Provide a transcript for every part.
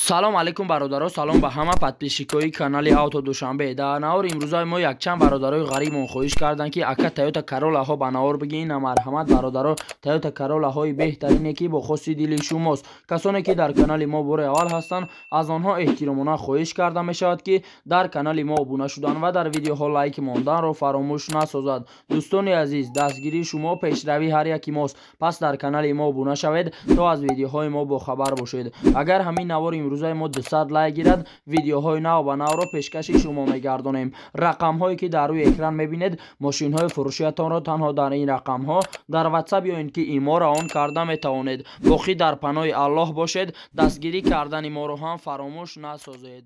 Салом алейкум, бародаро, салом ба ҳама подписчикои канали Авто Душанбе. Дар навор имрӯзаи мо якчанд бародарои ғарибмон хоҳиш карданд, ки ака, Тойота Короллаҳо ба навор бигӣ. Ина, марҳамат, бародаро, Тойота Короллаҳои беҳтарине, ки бо хоси дили шумост. Касоне ки дар канали мо бори аввал ҳастанд, аз онҳо эҳтиромона хоҳиш карда мешавад, ки дар канали мо обуна шудан ва дар видеоҳо лайк монданро фаромӯш насозад. Дӯстони азиз, дастгирии шумо пешравии ҳар яки мост, пас дар канали мо обуна шавед, то аз видеоҳои мо бохабар бошед. Агар ҳамин навори имрӯзаи мо 200 лайк гирад, видеоҳои нав ба навро пешкаши шумо мегардонем. Рақамҳое ки дар рӯи экран мебинед, мошинҳои фурӯшиятонро танҳо дар ин рақамҳо дар Ватсап ё ин ки Имо равон карда метавонед. Боқӣ дар паноҳи Аллоҳ бошед, дастгирӣ кардани моро ҳам фаромӯш насозед.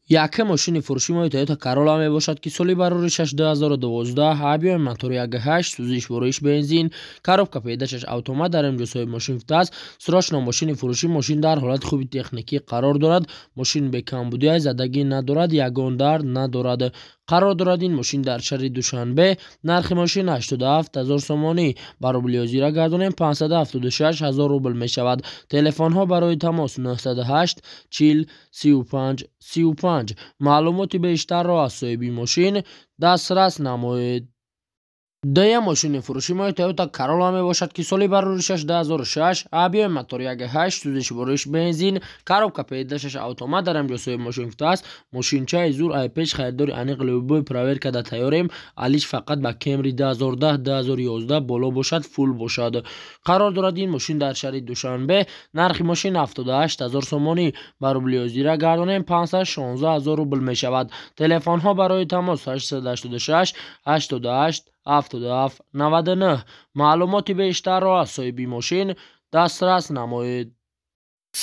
Якум мошини фурӯши мои Тойота Королла мебошад, ки соли бароришаш 2012, объёми мотори 1.8, сӯзишвориш бензин, коробка передачаш автомат, дар инҷо соҳиби мошин футааст. Срочно мошини фурӯшӣ. Мошин дар ҳолати хуби техникӣ қарор дорад, мошин бекамбудия, задагӣ надорад, ягон дард надорад. Қарор дорад ин мошин дар шаҳри Душанбе. Нархи мошин 87 ҳазор сомонӣ, ба рубли ҳозира гардонем, 576 ҳазор рубл мешавад. Телефонҳо барои тамос 908 40 35 35. Маълумоти бештарро аз соҳиби мошин дастрас намоед. Дуюм мошини фурӯши мои Тойота Королла мебошад, ки соли бароришаш 2006, объёми мотор 1.8, сӯзишвориш бензин, коробка передачаш автомат, дар инҷо соҳиби мошин футааст. Мошинчаи зур, ай пеш харидори аниқ, любой проверка да тайёрем, алиш фақат ба Кемри 2010, 2011 боло бошад, фул бошад. Қарор дорад ин мошин дар шаҳри Душанбе. Нархи мошин 78 ҳазор сомонӣ, ба рубли ҳозира гардонем, 516 ҳазор рубл мешавад. Телефонҳо барои тамос 886 88 77 99. Маълумоти бештарро аз соҳиби мошин дастрас намоед.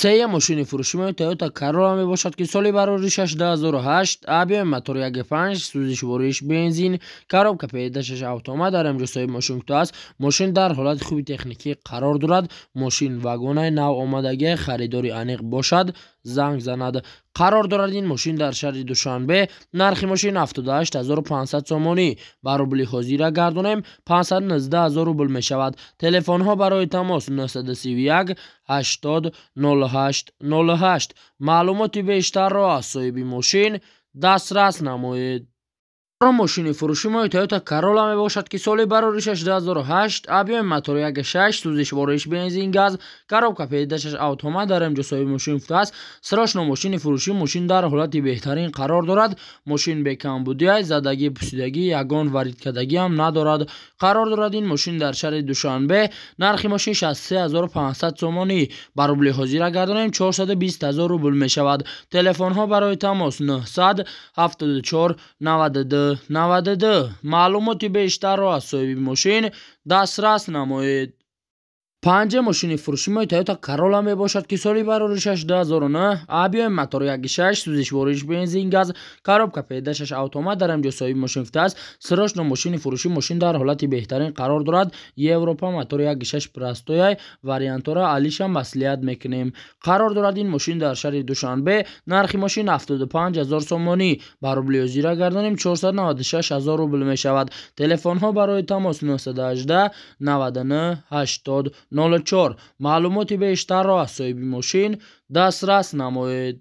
Сеюм мошини фурӯши мои Тойота Королла мебошад, ки соли бароришаш 2008, объёми мотор 1.5, сӯзишвориш бензин, коробка передачаш автомат, дар инҷо соҳиби мошин кутааст. Мошин дар ҳолати хуби техникӣ қарор дорад, мошин вагонаи нав омадагӣ, харидори аниқ бошад, занг занад. Қарор дорад ин мошин дар шаҳри Душанбе. Нархи мошин 78 500 сомонӣ, ба рубли ҳозира гардонем, 519 ҳазор рубл мешавад. Телефонҳо барои тамос 931 80 08 08. Маълумоти бештарро аз соҳиби мошин дастрас намоед. Мошини фурӯши мои Тойота Королла мебошад, ки соли бароришаш 2008, объёми мотори 1.6, сӯзишвориш бензин, газ, коробка передачаш автомат, дар инҷо соҳиби мошин футааст. Срочно мошини фурӯшӣ. Мошин дар ҳолати беҳтарин қарор дорад, мошин бекамбудия, задагӣ, пусидагӣ, ягон варидкардагиам надорад. Қарор дорад ин мошин дар шаҳри Душанбе. Нархи мошин 63 500 сомонӣ, ба рубли ҳозира гардонем, 420 ҳазор рубл мешавад. Телефонҳо барои тамос 900 74 92 92. Маълумоти бештарро аз соҳиби мошин дастрас намоед. Панҷум мошини фурӯши мои Тойота Королла мебошад, ки соли бароришаш 2009, объёми мотор 1.6, сӯзишвориш бензин, газ, коробка передачаш автомат, дар инҷо соҳиби мошин футааст. Срочно мошини фурӯшӣ. Мошин дар ҳолати беҳтарин қарор дорад, Европа, мотори 1.6 простояй, вариантҳоро алиша маслиҳат мекунем. Қарор дорад ин мошин дар шаҳри Душанбе. Нархи мошин 75 ҳазор сомонӣ, ба рубли ҳозира гардонем, 496 ҳазор рубл мешавад. Телефонҳо барои тамос 918 99 80 04. Маълумоти бештарро аз соҳиби мошин дастрас намоед.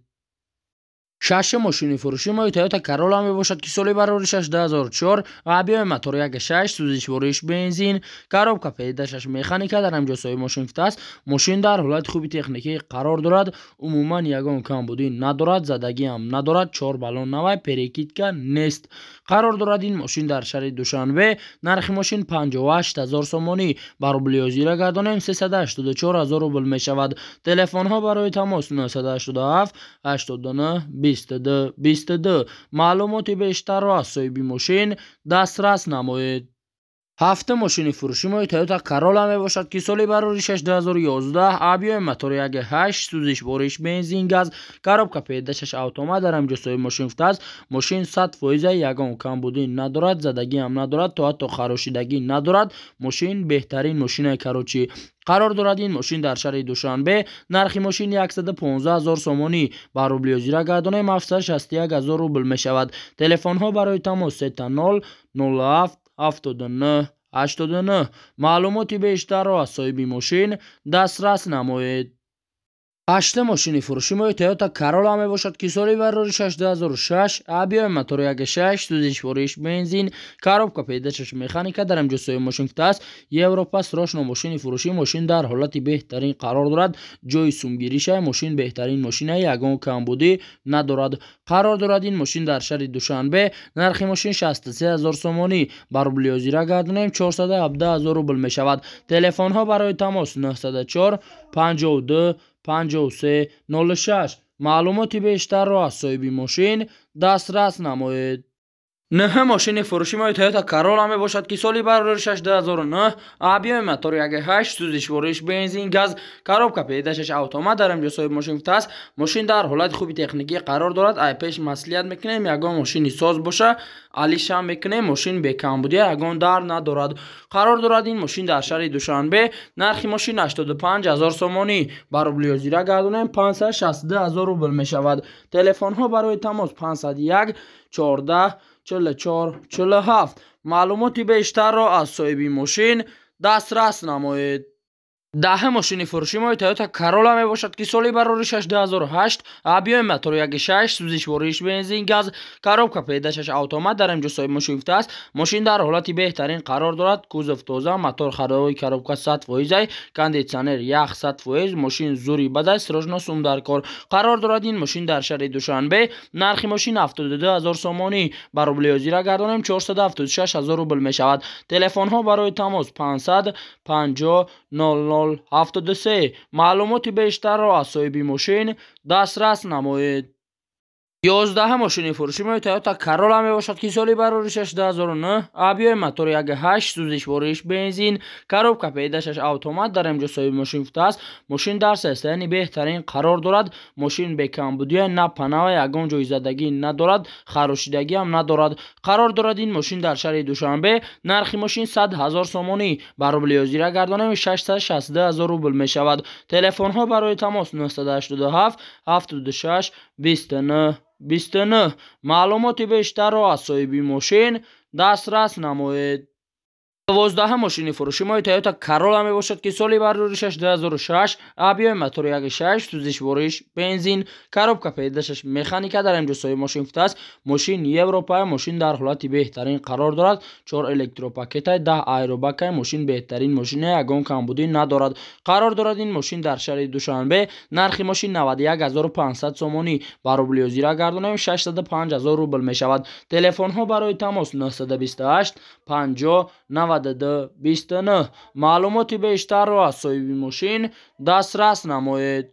Шашум мошини фурӯши мои Тойота Королла мебошад, ки соли бароришаш 2004, объёми мотор 1.6, сӯзишвориш бензин, коробка передачаш механика, дар инҷо соҳиби мошин футааст. Мошин дар ҳолати хуби техникӣ қарор дорад, умуман ягон камбудӣ надорад, задагиам надорад, чор баллон навай, перекидка нест. Қарор дорад ин мошин дар шаҳри Душанбе. Нархи мошин 58 ҳазор сомонӣ, ба рубли ҳозира гардонем, 384 ҳазор рубл мешавад. Телефонҳо барои тамос 987 89 22 22. Маълумоти бештарро аз соҳиби мошин дастрас намоед. Ҳафтум мошини фурӯши мои Тойота Королла мебошад, ки соли бароришаш 2011, объёми мотори 1.8, сӯзишвориш бензин, газ, коробка передачаш автомат, дар инҷо соҳиби мошин футааст. Мошин 100 фоиза, ягон камбудӣ надорад, задагиам надорад, то ҳатто харошидагӣ надорад. Мошин беҳтарин мошинаи, короче. Қарор дорад ин мошин дар шаҳри Душанбе. Нархи мошин 115 ҳазор сомонӣ, ба рубли ҳозира гардонем, 761 ҳазор рубл мешавад. Телефонҳо барои тамос 000 07 79 89. Маълумоти бештарро аз соҳиби мошин дастрас намоед. Ҳашта мошини фурӯши мои Toyota Corolla мебошад, ки соли барори 2006, объёми мотори 1.6, сӯзишвориш бензин, коробка передачаш механика, дар инҷо соҳиби мошин гуфтааст: Европа, срочно мошини фурӯшӣ. Мошин дар ҳолати беҳтарин қарор дорад, ҷои сумгириша. Мошин беҳтарин мошина, ягон камбудӣ надорад. Қарор дорад ин мошин дар шаҳри Душанбе. Нархи мошин 63 0 сомонӣ, ба рубли ҳозира гардонем, 417 0 рубл мешавад. Телефонҳо барои тамос: 904 52 53 06. Маълумоти бештарро аз соҳиби мошин дастрас намоед. Нӯҳ мошини фурӯши мои Toyota Corolla мебошад, ки соли барори 2009, объёми мотори 1.8, сӯзишвориш бензин, газ, коробка передачаш автомат, дар инҷо соҳиби мошин гуфтааст: мошин дар ҳолати хуби техникӣ қарор дорад. Ай пеш маслиҳат мекунем, ягон мошини соз боша, алишам мекунем. Мошин бекамбудия, ягон дар надорад. Қарор дорад ин мошин дар шаҳри Душанбе. Нархи мошин 85 0 сомонӣ, ба рубли ҳозира гардонем, 562 0 рубл мешавад. Телефонҳо барои тамос: 501 14 44 47. Маълумоти бештарро аз соҳиби мошин дастрас намоед. Даҳ мошини фурӯши мои Toyota Corolla мебошад, ки соли барори 2008, объёми мотори 1.6, сӯзишвориш бензин, газ, коробка передачаш автомат, дар инҷо соҳиби мошин гуфтааст: мошин дар ҳолати беҳтарин қарор дорад, кузов тоза, мотор ходовой, коробка 100 фоизай, кондитсионер ях 100%. Мошин зури бадай, срочно сум дар кор. Қарор дорад ин мошин дар шаҳри Душанбе. Нархи мошин 72 0 сомонӣ, ба рубли ҳозира гардонем, 476 0 рубл мешавад. Телефонҳо барои тамос: 500 50 00 73. Маълумоти бештарро аз соҳиби мошин дастрас намоед. 11 мошини фурӯши мои Toyota Corolla мебошад, ки соли барори 2009, объёми мотори 1.8, сӯзишвориш бензин, коробка передачаш автомат, дар инҷо соҳиби мошин гуфтааст: мошин дар состоянии беҳтарин қарор дорад, мошин бекамбудия, на панава, ягон ҷои задагӣ надорад, харошидагиам надорад. Қарор дорад ин мошин дар шаҳри Душанбе. Нархи мошин 100 0 сомонӣ, ба рубли ҳозира гардонем, 662 0 рубл мешавад. Телефонҳо барои тамос: 987 76 29 29. Маълумоти бештарро аз соҳиби мошин дастрас намоед. 12 мошини фурӯши мои Toyota Corolla мебошад, ки соли барори 2006, объёми мотори 1.6, сӯзишвориш бензин, коробка передачаш механика, дар инҷо соҳиби мошин гуфтааст: мошин Европа, мошин дар ҳолати беҳтарин қарор дорад, чор электропакетай, 10 аэробакай. Мошин беҳтарин мошина, ягон камбудӣ надорад. Қарор дорад ин мошин дар шаҳри Душанбе. Нархи мошин 91 500 сомонӣ, ба рубли ҳозира гардонем, 605 0 рубл мешавад. Телефонҳо барои тамос: 928 50 92 29. Маълумоти бештарро аз соҳиби мошин дастрас намоед.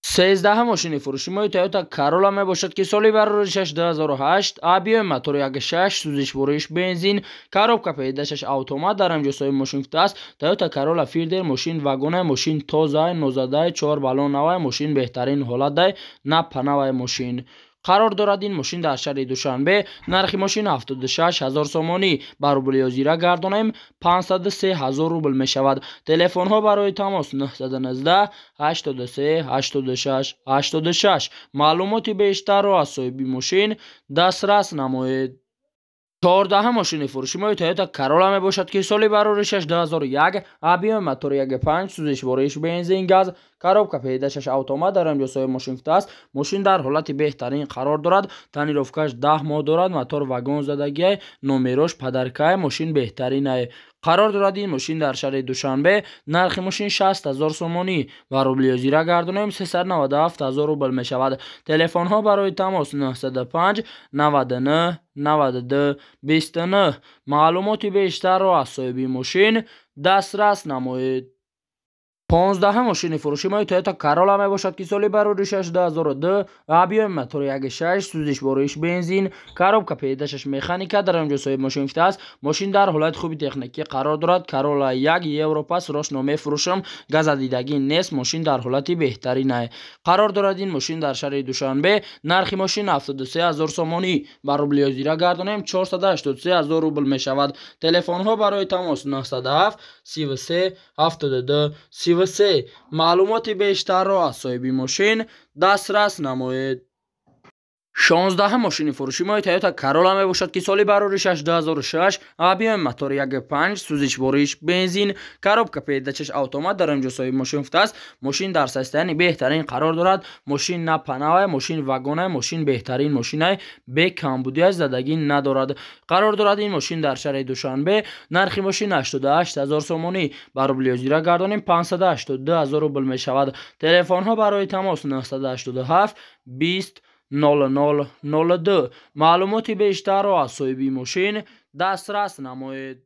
13 мошини фурӯши мои Toyota Corolla мебошад, ки соли барори 2008, объёми мотори 1.6, сӯзишвориш бензин, коробка передачаш автомат, дар инҷо соҳиби мошин гуфтааст: Toyota Corolla Fielder, мошин вагонай, мошин тозай, нозадай, чор баллон навай, мошин беҳтарин ҳолатдай, на панавай мошин. Қарор дорад ин мошин дар шаҳри Душанбе. Нархи мошин 76 0 сомонӣ, ба рубли ҳозира гардонем, 503 0 рубл мешавад. Телефонҳо барои тамос: 919 83 86 86. Маълумоти бештарро аз соҳиби мошин дастрас намоед. 14 мошини фурӯши мои Toyota Corolla мебошад, ки соли барори 2001, объёми мотори 1.5, сӯзишвориш бензин, газ, коробка передачаш автомат, дар инҷо соҳиби мошин гуфтааст: мошин дар ҳолати беҳтарин қарор дорад, тонировкаш 10 моҳ дорад, мотор вагон задагиай, номерош подаркай, мошин беҳтаринай. Қарор дорад ин мошин дар шаҳри Душанбе. Нархи мошин 60 0 сомонӣ, ба рубли ҳозира гардонем, 397 0 рубл мешавад. Телефонҳо барои тамос: 905 99 92 29. Маълумоти бештарро аз соҳиби мошин дастрас намоед. 15 мошини фурӯши мои Toyota Corolla мебошад, ки соли барори 2002, объёми мотори 1.6, сӯзишвориш бензин, коробка передачаш механика, дар инҷо соҳиби мошин гуфтааст: мошин дар ҳолати хуби техникӣ қарор дорад, Corolla 1 Европа, срочно мефурӯшам, газадидагӣ нест, мошин дар ҳолати беҳтаринай. Қарор дорад ин мошин дар шаҳри Душанбе. Нархи мошин 73 0 сомонӣ, ба рубли ҳозира гардонем, 483 0 рубл мешавад. Телефонҳо барои тамос: 907 33 72 33. Маълумоти бештарро аз соҳиби мошин дастрас намоед. 16 мошини фурӯши мои Toyota Corolla мебошад, ки соли бароришаш 2006, объёми мотор 1.5, сӯзишвориш бензин, коробка передачаш автомат. Дар инҷо соҳиби мошин гуфтааст, мошин дар состоянии беҳтарин қарор дорад. Мошин на панавай, мошин вагонай, мошин беҳтарин мошинай, бе камбудиаш, задагӣ надорад. Қарор дорад ин мошин дар шаҳри Душанбе. Нархи мошин 88 000 сомонӣ, ба рубли ҳозира гардонем, 582 000 рубл мешавад. Телефонҳо барои тамос 987 20 00 02. Маълумоти бештарро аз соҳиби мошин дастрас намоед.